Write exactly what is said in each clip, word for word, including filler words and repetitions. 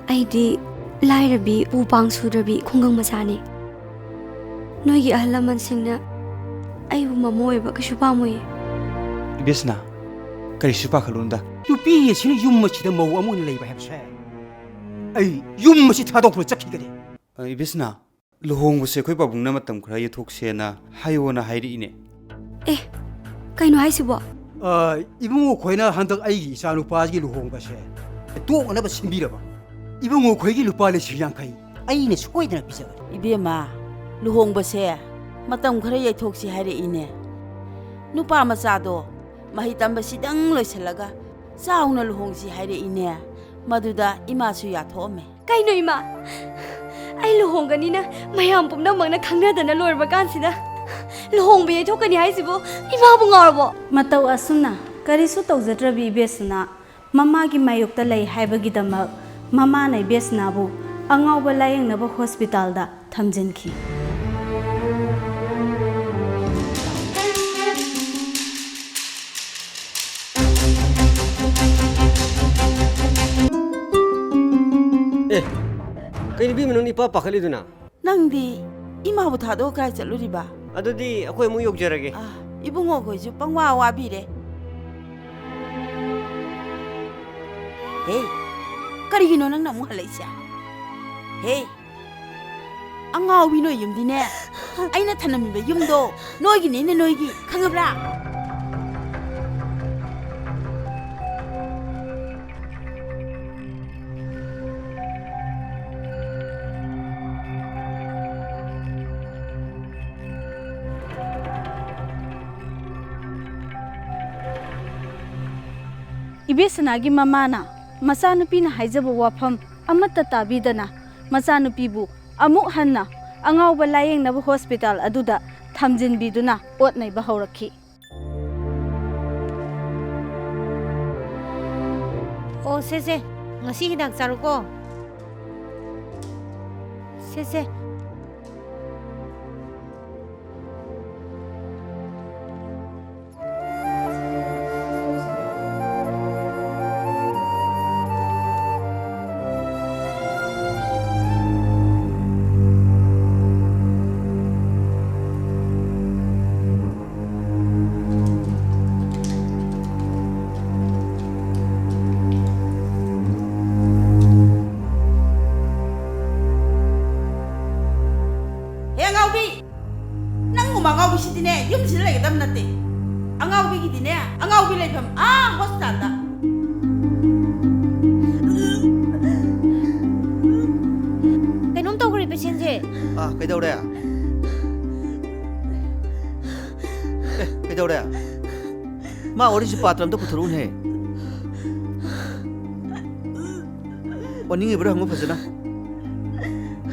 ꯑꯩꯗꯤ ꯂꯥꯏꯔꯕꯤ, ꯎ ꯄꯥꯡ ꯁꯨꯗ꯭ꯔꯕꯤ ꯈꯨꯡꯒꯪ ꯃꯆꯥꯅꯤ꯫ ꯅꯣꯏꯒꯤ ꯑꯍꯜ ꯂꯃꯟꯁꯤꯡꯅ ꯑꯩꯕꯨ ꯃꯃꯧ ꯑꯣꯏꯕ ꯀꯩꯁꯨ ꯄꯥꯝꯃꯣꯏꯌꯦ꯫ ꯏꯕꯦꯁꯅꯥ, ꯀꯔꯤꯁꯨ ꯄꯥꯈꯠꯂꯨꯅꯨꯗ꯫ ꯅꯨꯄꯤ ꯑꯁꯤꯅ ꯌꯨꯝ ꯑꯁꯤꯗ ꯃꯧ ꯑꯃ ꯑꯣꯏꯅ ꯂꯩꯕ ꯍꯥꯏꯕꯁꯦ, ꯑꯩ ꯌꯨꯝ ꯑꯁꯤ ꯊꯥꯗꯣꯛꯇꯨꯅ ꯆꯠꯈꯤꯒꯅꯤ꯫ ꯑ, ꯏꯕꯦꯁꯅꯥ, ꯂꯨꯍꯣꯡꯕꯁꯦ ꯑꯩꯈꯣꯏ ꯄꯥꯕꯨꯡꯅ ꯃꯇꯝ ꯈꯔ ꯌꯩꯊꯣꯛꯁꯦꯅ ꯍꯥꯏꯌꯣꯅ ꯍꯥꯏꯔꯛꯏꯅꯦ꯫ ꯑꯦ, ꯀꯩꯅꯣ ꯍꯥꯏꯁꯤꯕꯣ? ꯑ, ꯏꯕꯨꯡꯉꯣꯈꯣꯏꯅ ꯍꯟꯗꯛ ꯑꯩꯒꯤ ꯏꯆꯥꯅꯨꯄꯥꯒꯤ ꯂꯨꯍꯣꯡꯕꯁꯦ ꯇꯣꯛꯅꯅꯕ ꯁꯤꯟꯕꯤꯔꯕ? ꯏꯕꯨꯡꯉꯣꯈꯣꯏꯒꯤ ꯂꯨꯄꯥ ꯂꯤꯁꯤꯡ ꯌꯥꯡꯈꯩ ꯑꯩꯅ ꯁꯣꯏꯗꯅ ꯄꯤꯖꯒꯅꯤ꯫ ꯏꯕꯦꯝꯃ, ꯂꯨꯍꯣꯡꯕꯁꯦ ꯃꯇꯝ ꯈꯔ ꯌꯩꯊꯣꯛꯁꯤ ꯍꯥꯏꯔꯛꯏꯅꯦ꯫ ꯅꯨꯄꯥ ꯃꯆꯥꯗꯣ ꯃꯍꯩ ꯇꯝꯕꯁꯤꯗꯪ ꯂꯣꯏꯁꯤꯜꯂꯒ ꯆꯥꯎꯅ ꯂꯨꯍꯣꯡꯁꯤ ꯍꯥꯏꯔꯛꯏꯅꯦ꯫ ꯃꯗꯨꯗ ꯏꯃꯥꯁꯨ ꯌꯥꯊꯣꯛꯑꯝꯃꯦ꯫ ꯀꯩꯅꯣ ꯏꯃꯥ? ꯑꯩ ꯂꯨꯍꯣꯡꯒꯅꯤꯅ ꯃꯌꯥꯝ ꯄꯨꯝꯅꯃꯛꯅ ꯈꯪꯅꯗꯅ ꯂꯣꯏꯔꯕ ꯀꯥꯟꯁꯤꯗ ꯂꯨꯍꯣꯡꯕ ꯌꯩꯊꯣꯛꯀꯅꯤ ꯍꯥꯏꯁꯤꯕꯨ ꯏꯃꯥꯕꯨ ꯉꯥꯎꯔꯕꯣ? ꯃꯇꯧ ꯑꯁꯨꯝꯅ ꯀꯔꯤꯁꯨ ꯇꯧꯖꯗ꯭ꯔꯕꯤ ꯏꯕꯦꯁꯅꯥ ꯃꯃꯥꯒꯤ ꯃꯥꯌꯣꯛꯇ ꯂꯩ ꯍꯥꯏꯕꯒꯤꯗꯃꯛ ꯃꯃꯥꯅ ꯏꯕꯦꯁꯅꯥꯕꯨ ꯑꯉꯥꯎꯕ ꯂꯥꯌꯦꯡꯅꯕ ꯍꯣꯁꯄꯤꯇꯥꯜꯗ ꯊꯝꯖꯤꯟꯈꯤ꯫ ꯑꯦ, ꯀꯩꯅꯣ ꯏꯕꯦꯝꯃ, ꯅꯪꯗꯤ ꯏꯄꯥ ꯄꯥꯈꯠꯂꯤꯗꯨꯅ? ꯅꯪꯗꯤ ꯏꯃꯥꯕꯨ ꯊꯥꯗꯣꯛꯑ ꯀꯥꯏ ꯆꯠꯂꯨꯔꯤꯕ? ꯑꯗꯨꯗꯤ ꯑꯩꯈꯣꯏ ꯑꯃꯨꯛ ꯌꯧꯖꯔꯒꯦ꯫ ꯑꯥ, ꯏꯕꯨꯡꯉꯣꯈꯣꯏꯁꯨ ꯄꯪꯋꯥ ꯋꯥꯕꯤꯔꯦ꯫ ꯍꯦ, ꯀꯔꯤꯒꯤꯅꯣ ꯅꯪꯅ ꯑꯃꯨꯛ ꯍꯜꯂꯛꯏꯁꯦ? ꯍꯦ, ꯑꯉꯥꯎꯕꯤ, ꯅꯣꯏ ꯌꯨꯝꯗꯤꯅꯦ, ꯑꯩꯅ ꯊꯅꯝꯃꯤꯕ ꯌꯨꯝꯗꯣ ꯅꯣꯏꯒꯤꯅꯤꯅꯦ, ꯅꯣꯏꯒꯤ, ꯈꯪꯉꯕ꯭ꯔꯥ? ꯏꯕꯦꯁꯅꯥꯒꯤ ꯃꯃꯥꯅ ꯃꯆꯥꯅꯨꯄꯤꯅ ꯍꯥꯏꯖꯕ ꯋꯥꯐꯝ ꯑꯃꯠꯇ ꯇꯥꯕꯤꯗꯅ, ꯃꯆꯥꯅꯨꯄꯤꯕꯨ ꯑꯃꯨꯛ ꯍꯟꯅ ꯑꯉꯥꯎꯕ ꯂꯥꯌꯦꯡꯅꯕ ꯍꯣꯁꯄꯤꯇꯥꯜ ꯑꯗꯨꯗ ꯊꯝꯖꯤꯟꯕꯤꯗꯨꯅ ꯑꯣꯠ ꯅꯩꯕ ꯍꯧꯔꯛꯈꯤ꯫ ꯑꯣ, ꯁꯦ, ꯁꯦ, ꯉꯁꯤ ꯍꯤꯗꯥꯛ ꯆꯥꯔꯣꯀꯣ꯫ ꯁꯦ, ꯁꯦ꯫ ꯑꯉꯥꯎꯕꯤꯒꯤꯗꯤꯅꯦ, ꯑꯉꯥꯎꯕꯤ ꯂꯩꯐꯝ ꯑꯥ ꯍꯣꯁꯄꯤꯇꯥꯜꯗ꯫ ꯀꯩꯅꯣꯝ ꯇꯧꯈ꯭ꯔꯦ ꯄꯦꯁꯦꯟꯁꯦ꯫ ꯑꯥ, ꯀꯩꯗꯧꯔꯦ? ꯑꯦ, ꯀꯩꯗꯧꯔꯦ? ꯃꯥ ꯋꯥꯔꯤꯁꯤ ꯄꯥꯇ꯭ꯔ ꯑꯝꯇ ꯄꯨꯊꯣꯔꯛꯎꯅꯦ꯫ ꯑꯣꯅꯤꯡꯉꯤꯕ꯭ꯔꯥ ꯍꯪꯉꯨ ꯐꯖꯅ꯫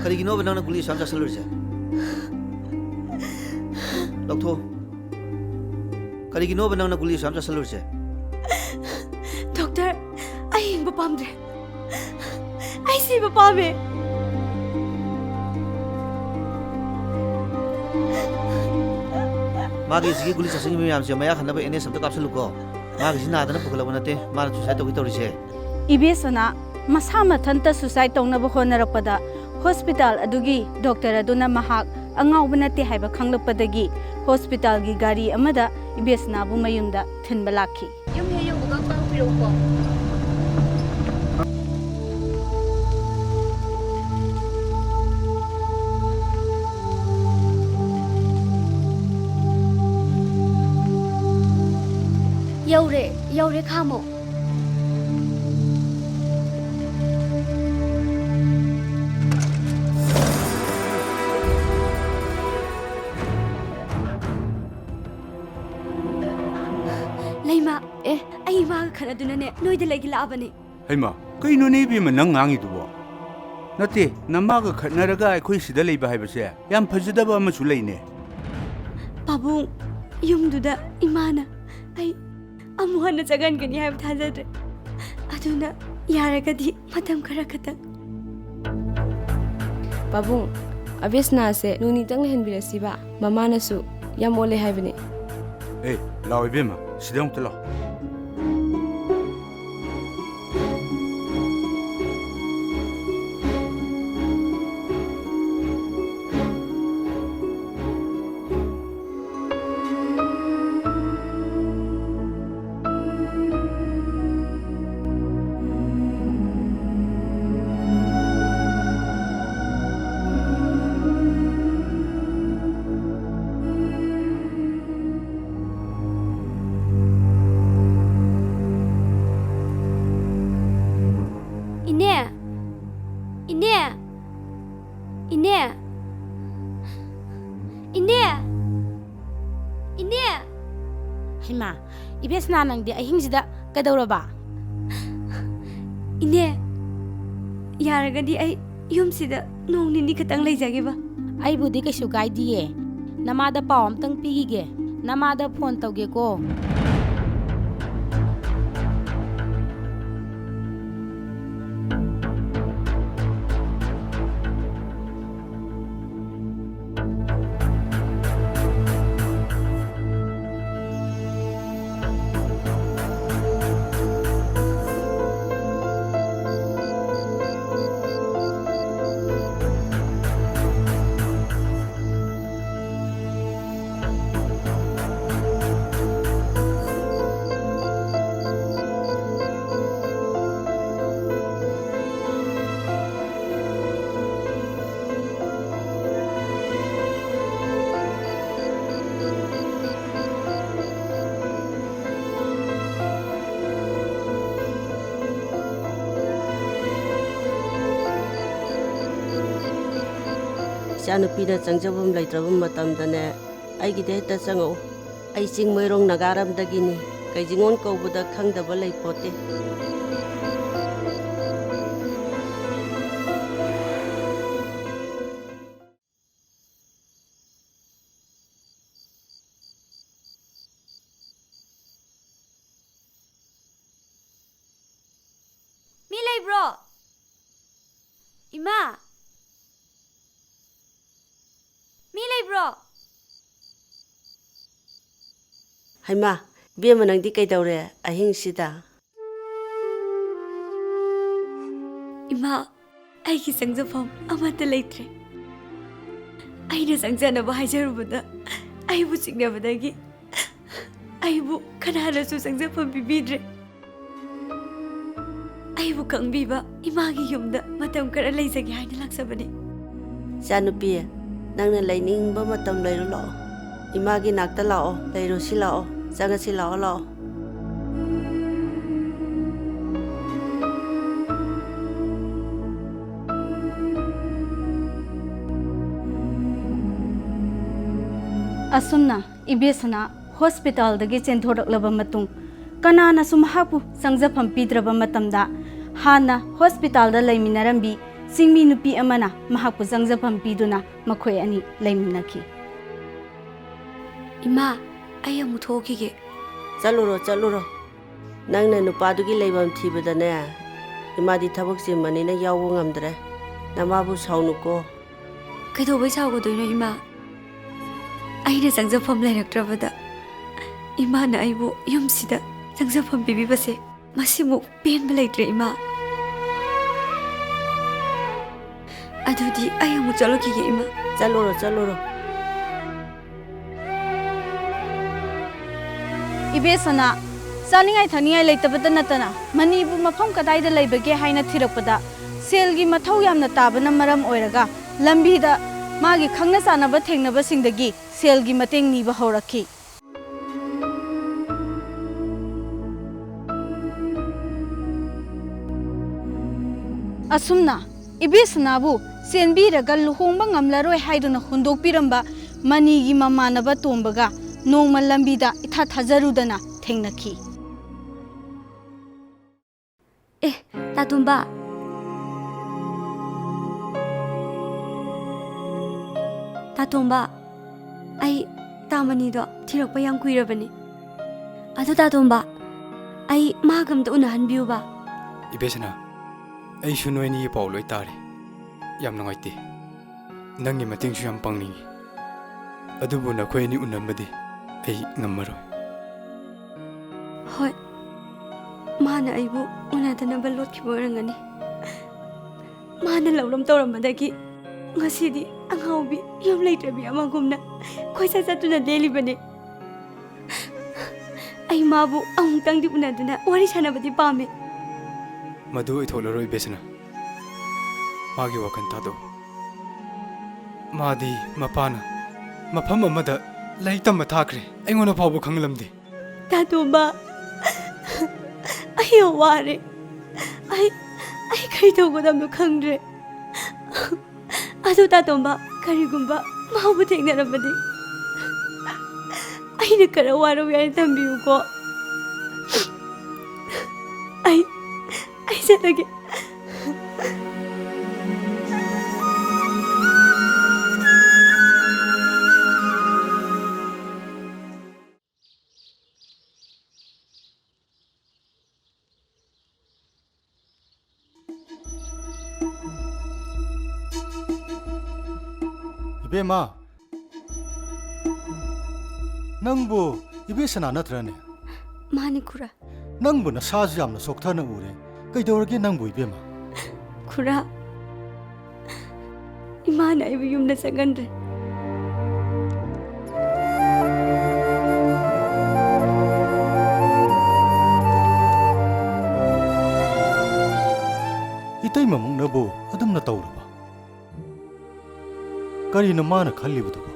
ꯀꯔꯤꯒꯤꯅꯣꯕ ꯅꯪꯅ ꯒꯨꯂꯤ ꯑꯁꯨꯛ ꯌꯥꯝ ꯆꯥꯁꯤꯜꯂꯨꯔꯤꯁꯦ? ꯂꯧꯊꯣꯛꯑꯣ꯫ ꯀꯔꯤꯒꯤꯅꯣꯕ ꯅꯪꯅ ꯒꯨꯂꯤ ꯑꯁꯨꯛ ꯌꯥꯝ ꯆꯥꯁꯤꯜꯂꯨꯔꯤꯁꯦ? ꯗꯣꯛꯇꯔ, ꯑꯩ ꯍꯤꯡꯕ ꯄꯥꯝꯗ꯭ꯔꯦ꯫ ꯑꯩ ꯁꯤꯕ ꯄꯥꯝꯃꯦ꯫ ꯃꯥꯒꯤ ꯍꯧꯖꯤꯛꯀꯤ ꯒꯨꯂꯤ ꯆꯥꯁꯤꯟꯈꯤꯕ ꯃꯌꯥꯝꯁꯦ ꯃꯌꯥ ꯈꯟꯅꯕ ꯑꯦꯟ ꯑꯦꯁ ꯑꯝꯇ ꯀꯥꯞꯁꯤꯜꯂꯨꯀꯣ꯫ ꯃꯥꯒꯤꯁꯤ ꯅꯥꯗꯅ ꯄꯨꯈꯠꯂꯛꯄ ꯅꯠꯇꯦ, ꯃꯥꯅ ꯁꯨꯁꯥꯏꯠ ꯇꯧꯒꯦ ꯇꯧꯔꯤꯁꯦ꯫ ꯏꯕꯦꯁꯅꯥ ꯃꯁꯥ ꯃꯊꯟꯇ ꯁꯨꯁꯥꯏꯠ ꯇꯧꯅꯕ ꯍꯣꯠꯅꯔꯛꯄꯗ ꯍꯣꯁꯄꯤꯇꯥꯜ ꯑꯗꯨꯒꯤ ꯗꯣꯛꯇꯔ ꯑꯗꯨꯅ ꯃꯍꯥꯛ ꯑꯉꯥꯎꯕ ꯅꯠꯇꯦ ꯍꯥꯏꯕ ꯈꯪꯂꯛꯄꯗꯒꯤ ꯍꯣꯁꯄꯤꯇꯥꯜꯒꯤ ꯒꯥꯔꯤ ꯑꯃꯗ ꯏꯕꯦꯁꯅꯥꯕꯨ ꯃꯌꯨꯝꯗ ꯊꯤꯟꯕ ꯂꯥꯛꯈꯤ꯫ ꯌꯨꯝ ꯍꯦꯛ ꯌꯧꯕꯒ ꯄꯥꯎ ꯄꯤꯔꯛꯎꯀꯣ꯫ ꯌꯧꯔꯦ, ꯌꯧꯔꯦ, ꯈꯥꯝꯃꯣ꯫ ꯂꯩꯃ, ꯑꯦ? ꯑꯩ ꯏꯃꯥꯒ ꯈꯠꯅꯗꯨꯅꯅꯦ, ꯅꯣꯏꯗ ꯂꯩꯒꯦ ꯂꯥꯛꯑꯕꯅꯦ꯫ ꯍꯩꯃꯥ, ꯀꯩꯅꯣꯅꯦ ꯏꯕꯦꯝꯃ ꯅꯪ ꯉꯥꯡꯉꯤꯗꯨꯕꯣ? ꯅꯠꯇꯦ, ꯅꯃꯥꯒ ꯈꯠꯅꯔꯒ ꯑꯩꯈꯣꯏ ꯁꯤꯗ ꯂꯩꯕ ꯍꯥꯏꯕꯁꯦ ꯌꯥꯝ ꯐꯖꯗꯕ ꯑꯃꯁꯨ ꯂꯩꯅꯦ꯫ ꯄꯥꯕꯨꯡ, ꯌꯨꯝꯗꯨꯗ ꯏꯃꯥꯅ ꯑꯩ ꯑꯃꯨꯛ ꯍꯟꯅ ꯆꯪꯍꯟꯒꯅꯤ ꯍꯥꯏꯕ ꯊꯥꯖꯗ꯭ꯔꯦ꯫ ꯑꯗꯨꯅ ꯌꯥꯔꯒꯗꯤ ꯃꯇꯝ ꯈꯔ ꯈꯛꯇꯪ꯫ ꯄꯥꯕꯨꯡ, ꯑꯕꯦꯁꯅꯥꯁꯦ ꯅꯣꯡ ꯅꯤꯇꯪ ꯂꯩꯍꯟꯕꯤꯔꯁꯤꯕ꯫ ꯃꯃꯥꯅꯁꯨ ꯌꯥꯝ ꯑꯣꯜꯂꯦ ꯍꯥꯏꯕꯅꯦ꯫ ꯑꯦ, ꯂꯥꯛꯑꯣ ꯏꯕꯦꯝꯃ, ꯁꯤꯗ ꯑꯃꯨꯛꯇ ꯂꯥꯛꯑꯣ꯫ ꯏꯃꯥ, ꯏꯕꯦꯁꯅꯥ, ꯅꯪꯗꯤ ꯑꯍꯤꯡꯁꯤꯗ ꯀꯩꯗꯧꯔꯕ? ꯏꯅꯦ, ꯌꯥꯔꯒꯗꯤ ꯑꯩ ꯌꯨꯝꯁꯤꯗ ꯅꯣꯡ ꯅꯤꯅꯤ ꯈꯛꯇꯪ ꯂꯩꯖꯒꯦꯕ꯫ ꯑꯩꯕꯨꯗꯤ ꯀꯩꯁꯨ ꯀꯥꯏꯗꯤꯌꯦ꯫ ꯅꯃꯥꯗ ꯄꯥꯎ ꯑꯝꯇꯪ ꯄꯤꯈꯤꯒꯦ꯫ ꯅꯃꯥꯗ ꯐꯣꯟ ꯇꯧꯒꯦꯀꯣ꯫ ꯏꯆꯥꯅꯨꯄꯤꯅ ꯆꯪꯖꯐꯝ ꯂꯩꯇ꯭ꯔꯕ ꯃꯇꯝꯗꯅꯦ, ꯑꯩꯒꯤꯗ ꯍꯦꯛꯇ ꯆꯪꯉꯛꯎ꯫ ꯑꯩ ꯆꯤꯡꯃꯩꯔꯣꯡ ꯅꯥꯒꯥꯔꯝꯗꯒꯤꯅꯤ꯫ ꯀꯩꯖꯤꯡꯉꯣꯟ ꯀꯧꯕꯗ ꯈꯪꯗꯕ ꯂꯩꯄꯣꯠꯇꯦ꯫ ꯃꯤ ꯂꯩꯕ꯭ꯔꯣ? ꯏꯃꯥ! ꯃꯤ ꯂꯩꯕ꯭ꯔꯣ? ꯍꯩꯃꯥ, ꯏꯕꯦꯝꯃ, ꯅꯪꯗꯤ ꯀꯩꯗꯧꯔꯦ ꯑꯍꯤꯡꯁꯤꯗ? ꯏꯃꯥ, ꯑꯩꯒꯤ ꯆꯪꯖꯐꯝ ꯑꯃꯠꯇ ꯂꯩꯇ꯭ꯔꯦ꯫ ꯑꯩꯅ ꯆꯪꯖꯅꯕ ꯍꯥꯏꯖꯔꯨꯕꯗ ꯑꯩꯕꯨ ꯆꯤꯡꯅꯕꯗꯒꯤ ꯑꯩꯕꯨ ꯀꯅꯥꯅꯁꯨ ꯆꯪꯖꯐꯝ ꯄꯤꯕꯤꯗ꯭ꯔꯦ꯫ ꯑꯩꯕꯨ ꯈꯪꯕꯤꯕ ꯏꯃꯥꯒꯤ ꯌꯨꯝꯗ ꯃꯇꯝ ꯈꯔ ꯂꯩꯖꯒꯦ ꯍꯥꯏꯅ ꯂꯥꯛꯆꯕꯅꯤ꯫ ꯏꯆꯥꯅꯨꯄꯤ, ꯅꯪꯅ ꯂꯩꯅꯤꯡꯕ ꯃꯇꯝ ꯂꯩꯔꯨ ꯂꯥꯛꯑꯣ꯫ ꯏꯃꯥꯒꯤ ꯅꯥꯛꯇ ꯂꯥꯛꯑꯣ, ꯂꯩꯔꯨꯁꯤ ꯂꯥꯛꯑꯣ, ꯆꯪꯉꯁꯤ ꯂꯥꯛꯑꯣ, ꯂꯥꯛꯑꯣ꯫ ꯑꯁꯨꯝꯅ ꯏꯕꯦꯁꯅꯥ ꯍꯣꯁꯄꯤꯇꯥꯜꯗꯒꯤ ꯆꯦꯟꯊꯣꯔꯛꯂꯕ ꯃꯇꯨꯡ ꯀꯅꯥꯅꯁꯨ ꯃꯍꯥꯛꯄꯨ ꯆꯪꯖꯐꯝ ꯄꯤꯗ꯭ꯔꯕ ꯃꯇꯝꯗ, ꯍꯥꯟꯅ ꯍꯣꯁꯄꯤꯇꯥꯜꯗ ꯂꯩꯃꯤꯟꯅꯔꯝꯕꯤ ꯆꯤꯡꯃꯤ ꯅꯨꯄꯤ ꯑꯃꯅ ꯃꯍꯥꯛꯄꯨ ꯆꯪꯖꯐꯝ ꯄꯤꯗꯨꯅ ꯃꯈꯣꯏ ꯑꯅꯤ ꯂꯩꯃꯤꯟꯅꯈꯤ꯫ ꯏꯃꯥ, ꯑꯩ ꯑꯃꯨꯛ ꯊꯣꯛꯈꯤꯒꯦ꯫ ꯆꯠꯂꯨꯔꯣ, ꯆꯠꯂꯨꯔꯣ꯫ ꯅꯪꯅ ꯅꯨꯄꯥꯗꯨꯒꯤ ꯂꯩꯐꯝ ꯊꯤꯕꯗꯅꯦ, ꯏꯃꯥꯗꯤ ꯊꯕꯛ ꯆꯤꯟꯕꯅꯤꯅ ꯌꯥꯎꯕ ꯉꯝꯗ꯭ꯔꯦ꯫ ꯅꯃꯥꯕꯨ ꯁꯥꯎꯅꯨꯀꯣ꯫ ꯀꯩꯗꯧꯕꯩ ꯁꯥꯎꯒꯗꯣꯏꯅꯣ, ꯏꯃꯥ? ꯑꯩꯅ ꯆꯪꯖꯐꯝ ꯂꯩꯔꯛꯇ꯭ꯔꯕꯗ ꯏꯃꯥꯅ ꯑꯩꯕꯨ ꯌꯨꯝꯁꯤꯗ ꯆꯪꯖꯐꯝ ꯄꯤꯕꯤꯕꯁꯦ ꯃꯁꯤꯃꯨꯛ ꯄꯦꯟꯕ ꯂꯩꯇ꯭ꯔꯦ, ꯏꯃꯥ꯫ ꯑꯗꯨꯗꯤ ꯑꯩ ꯑꯃꯨꯛ ꯆꯠꯂꯨꯈꯤꯒꯦ, ꯏꯃꯥ꯫ ꯆꯠꯂꯨꯔꯣ, ꯆꯠꯂꯨꯔꯣ꯫ ꯏꯕꯦꯁꯅꯥ, ꯆꯥꯅꯤꯡꯉꯥꯏ ꯊꯛꯅꯤꯡꯉꯥꯏ ꯂꯩꯇꯕꯇ ꯅꯠꯇꯅ ꯃꯅꯤꯕꯨ ꯃꯐꯝ ꯀꯗꯥꯏꯗ ꯂꯩꯕꯒꯦ ꯍꯥꯏꯅ ꯊꯤꯔꯛꯄꯗ, ꯁꯦꯜꯒꯤ ꯃꯊꯧ ꯌꯥꯝꯅ ꯇꯥꯕꯅ ꯃꯔꯝ ꯑꯣꯏꯔꯒ ꯂꯝꯕꯤꯗ ꯃꯥꯒꯤ ꯈꯪꯅ ꯆꯥꯟꯅꯕ ꯊꯦꯡꯅꯕꯁꯤꯡꯗꯒꯤ ꯁꯦꯜꯒꯤ ꯃꯇꯦꯡ ꯅꯤꯕ ꯍꯧꯔꯛꯈꯤ꯫ ꯑꯁꯨꯝꯅ ꯏꯕꯦꯁꯅꯥꯕꯨ ꯆꯦꯟꯕꯤꯔꯒ ꯂꯨꯍꯣꯡꯕ ꯉꯝꯂꯔꯣꯏ ꯍꯥꯏꯗꯨꯅ ꯍꯨꯟꯗꯣꯛꯄꯤꯔꯝꯕ ꯃꯅꯤꯒꯤ ꯃꯃꯥꯟꯅꯕ ꯇꯣꯝꯕꯒ ꯅꯣꯡꯃ ꯂꯝꯕꯤꯗ ꯏꯊꯥ ꯊꯥꯖꯔꯨꯗꯅ ꯊꯦꯡꯅꯈꯤ꯫ ꯑꯦ, ꯇꯥꯇꯣꯝꯕ꯫ ꯇꯥꯇꯣꯝꯕ, ꯑꯩ ꯇꯥ ꯃꯅꯤꯗꯣ ꯊꯤꯔꯛꯄ ꯌꯥꯝ ꯀꯨꯏꯔꯕꯅꯤ꯫ ꯑꯗꯨ ꯇꯥꯇꯣꯝꯕ, ꯑꯩ ꯃꯥꯒ ꯑꯝꯇ ꯎꯅꯍꯟꯕꯤꯌꯨꯕ꯫ ꯏꯕꯦꯁꯅꯥ, ꯑꯩꯁꯨ ꯅꯣꯏ ꯑꯅꯤꯒꯤ ꯄꯥꯎ ꯂꯣꯏ ꯇꯥꯔꯦ꯫ ꯌꯥꯝ ꯅꯨꯡꯉꯥꯏꯇꯦ꯫ ꯅꯪꯒꯤ ꯃꯇꯦꯡꯁꯨ ꯌꯥꯝ ꯄꯥꯡꯅꯤꯡꯉꯤ꯫ ꯑꯗꯨꯕꯨ ꯅꯈꯣꯏ ꯑꯅꯤ ꯎꯅꯕꯗꯤ ꯑꯩ ꯉꯝꯃꯔꯣꯏ꯫ ꯍꯣꯏ, ꯃꯥꯅ ꯑꯩꯕꯨ ꯎꯅꯗꯅꯕ ꯂꯣꯠꯈꯤꯕ ꯑꯣꯏꯔꯝꯒꯅꯤ꯫ ꯃꯥꯅ ꯂꯧꯔꯝ ꯇꯧꯔꯝꯕꯗꯒꯤ ꯉꯁꯤꯗꯤ ꯑꯉꯥꯎꯕꯤ ꯌꯨꯝ ꯂꯩꯇ꯭ꯔꯕꯤ ꯑꯃꯒꯨꯝꯅ ꯀꯣꯏꯆꯠ ꯆꯠꯇꯨꯅ ꯂꯦꯜꯂꯤꯕꯅꯤ꯫ ꯑꯩ ꯃꯥꯕꯨ ꯑꯃꯨꯛꯇꯪꯗꯤ ꯎꯅꯗꯨꯅ ꯋꯥꯔꯤ ꯁꯥꯟꯅꯕꯗꯤ ꯄꯥꯝꯃꯤ꯫ ꯃꯗꯨ ꯑꯣꯏꯊꯣꯛꯂꯔꯣꯏ, ꯏꯕꯦꯁꯅꯥ꯫ ꯃꯥꯒꯤ ꯋꯥꯈꯜ ꯊꯥꯗꯣꯛꯎ꯫ ꯃꯥꯗꯤ ꯃꯄꯥꯅ ꯃꯐꯝ ꯑꯃꯗ ꯂꯥꯏꯔꯤꯛ ꯇꯝꯕ ꯊꯥꯈ꯭ꯔꯦ꯫ ꯑꯩꯉꯣꯟꯗ ꯐꯥꯎꯕ ꯈꯪꯍꯜꯂꯝꯗꯦ꯫ ꯇꯥꯇꯣꯝꯕ, ꯑꯩ ꯌꯥꯝ ꯋꯥꯔꯦ꯫ ꯑꯩ, ꯑꯩ ꯀꯔꯤ ꯇꯧꯒꯗꯕꯅꯣ ꯈꯪꯗ꯭ꯔꯦ꯫ ꯑꯗꯨ ꯇꯥꯇꯣꯝꯕ, ꯀꯔꯤꯒꯨꯝꯕ ꯃꯥꯕꯨ ꯊꯦꯡꯅꯔꯕꯗꯤ? ꯑꯩ ꯑꯩꯅ ꯈꯔ ꯋꯥꯔꯧ ꯌꯥꯏ, ꯊꯝꯕꯤꯌꯨꯀꯣ꯫ ꯑꯩ ꯑꯩ ꯆꯠꯂꯒꯦ꯫ ꯏꯕꯦꯝꯃ, ꯅꯪꯕꯨ ꯏꯕꯦꯁꯅꯥ ꯅꯠꯇ꯭ꯔꯅꯦ? ꯃꯥꯅꯤ ꯈꯨꯔꯥ꯫ ꯅꯪꯕꯨ ꯅꯁꯥꯁꯨ ꯌꯥꯝꯅ ꯁꯣꯛꯊꯅ ꯎꯔꯦ꯫ ꯀꯩꯗꯧꯔꯒꯦ ꯅꯪꯕꯨ ꯏꯕꯦꯝꯃ? ꯈꯨꯔꯥ, ꯏꯃꯥꯅ ꯑꯩꯕꯨ ꯌꯨꯝꯗ ꯆꯪꯍꯟꯗ꯭ꯔꯦ꯫ ꯏꯇꯩꯃ ꯃꯨꯛꯅꯕꯨ ꯑꯗꯨꯝꯅ ꯇꯧꯔꯕ? ꯀꯔꯤꯅꯣ ꯃꯥꯅ ꯈꯜꯂꯤꯕꯗꯨꯕꯨ?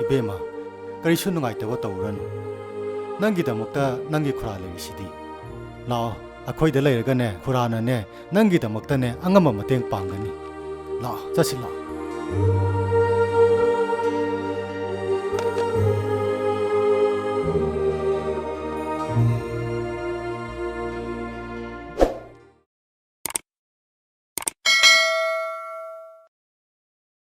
ꯏꯕꯦꯝꯃ, ꯀꯔꯤꯁꯨ ꯅꯨꯡꯉꯥꯏꯇꯕ ꯇꯧꯔꯅꯨ꯫ ꯅꯪꯒꯤꯗꯃꯛꯇ ꯅꯪꯒꯤ ꯈꯨꯔꯥ ꯂꯩꯔꯤꯁꯤꯗꯤ꯫ ꯂꯥꯛꯑꯣ, ꯑꯩꯈꯣꯏꯗ ꯂꯩꯔꯒꯅꯦ, ꯈꯨꯔꯥꯅꯅꯦ, ꯅꯪꯒꯤꯗꯃꯛꯇꯅꯦ, ꯑꯉꯝꯕ ꯃꯇꯦꯡ ꯄꯥꯡꯒꯅꯤ꯫ ꯂꯥꯛꯑꯣ, ꯆꯠꯁꯤ ꯂꯥꯛꯑꯣ꯫